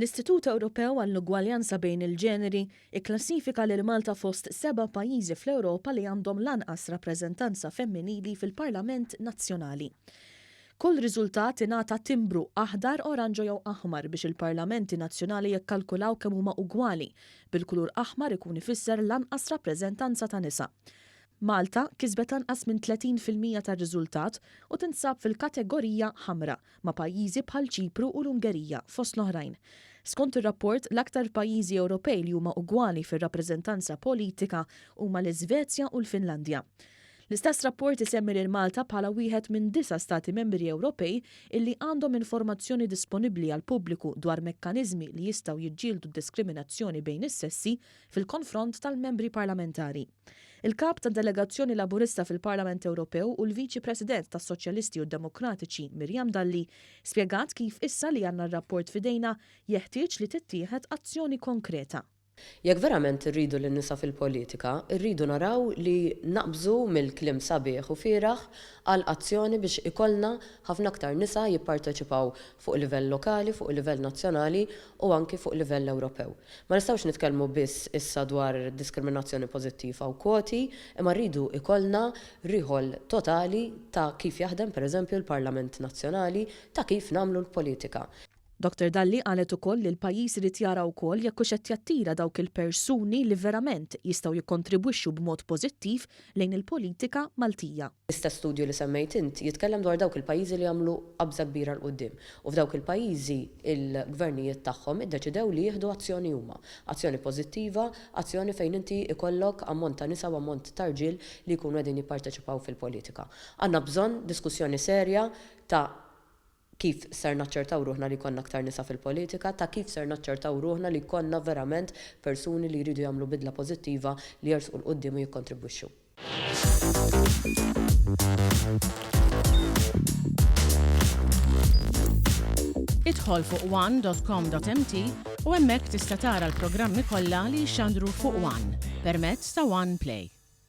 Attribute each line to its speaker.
Speaker 1: L-Istitut Ewropew għall-Ugwaljanza bejn il-Ġeneri ikklassifika lil Malta fost seba' pajjiżi fl-Ewropa li għandhom l-anqas rappreżentanza femminili fil-Parlament nazzjonali. Kull riżultat ingħata timbru aħdar, oranġo jew aħmar biex il-parlamenti nazzjonali jikkalkulaw kemm huma ugwali, bil-kulur aħmar ikun ifisser l-anqas rappreżentanza ta' nisa. Malta kisbet anqas minn 30% tar-riżultat u tinsab fil-kategorija ħamra, ma' pajjiżi bħal Ċipru u l-Ungerija, fost l-oħrajn. Skont ir-rapport, l-aktar pajjiżi Ewropej li huma ugwali fir-rappreżentanza politika huma l-Iżvezja u l-Finlandja. L-istess rapport isemmi lil Malta bħala wieħed minn disa' Stati Membri Ewropej illi għandhom informazzjoni disponibbli għall-pubbliku dwar mekkaniżmi li jistgħu jiġġieldu d-diskriminazzjoni bejn is-sessi fil-konfront tal-membri parlamentari. Il-Kap tad-Delegazzjoni Laburista fil-Parlament Ewropew u l-Viċi President tas-Soċjalisti u d-Demokratiċi Miriam Dalli spjegat kif issa li għandna r-rapport f'idejna jeħtieġ li tittieħed azzjoni konkreta.
Speaker 2: Jekk verament irridu lin-nisa fil-politika, irridu naraw li naqbżu mill-kliem sabiħ u fieragħ għal azzjoni biex ikollna ħafna aktar nisa jipparteċipaw fuq livell lokali, fuq livell nazzjonali u anki fuq livell Ewropew. Ma nistgħux nitkellmu biss issa dwar diskriminazzjoni pożittiva u kwoti, imma rridu jkollna riħol totali ta' kif jaħdem pereżempju l-Parlament Nazzjonali, ta' kif nagħmlu l-politika.
Speaker 1: Dottor Dalli qalet ukoll li l-pajjiż irid jara wkoll jekk hux qed jattira dawk il-persuni li verament jistgħu jikkontribwixxu b'mod pożittiv lejn il-politika Maltija.
Speaker 2: L-istess studju li semmejt int jitkellem dwar dawk il-pajjiżi li għamlu qabża kbira 'l quddiem. U f'dawk il-pajjiżi l-gvernijiet tagħhom iddeċidew li jieħdu azzjoni huma. Azzjoni pożittiva, azzjoni fejn inti jkollok ammont ta' nisa u ammont ta' rġiel li jkunu qegħdin jipparteċipaw fil-politika. Għandna bżonn diskussjoni serja ta' kif ser naċċertaw ruħna li jkollna aktar nisa fil-politika, ta' kif ser naċċertaw ruħna li jkollna verament persuni li jridu jagħmlu bidla pożittiva li jersqu 'l quddiem u jikkontribwixxu.
Speaker 3: Idħol fuq one dot com dot mt u hemmhekk tista' tara l-programmi kollha li jixxandru fuq one permezz ta' One Play.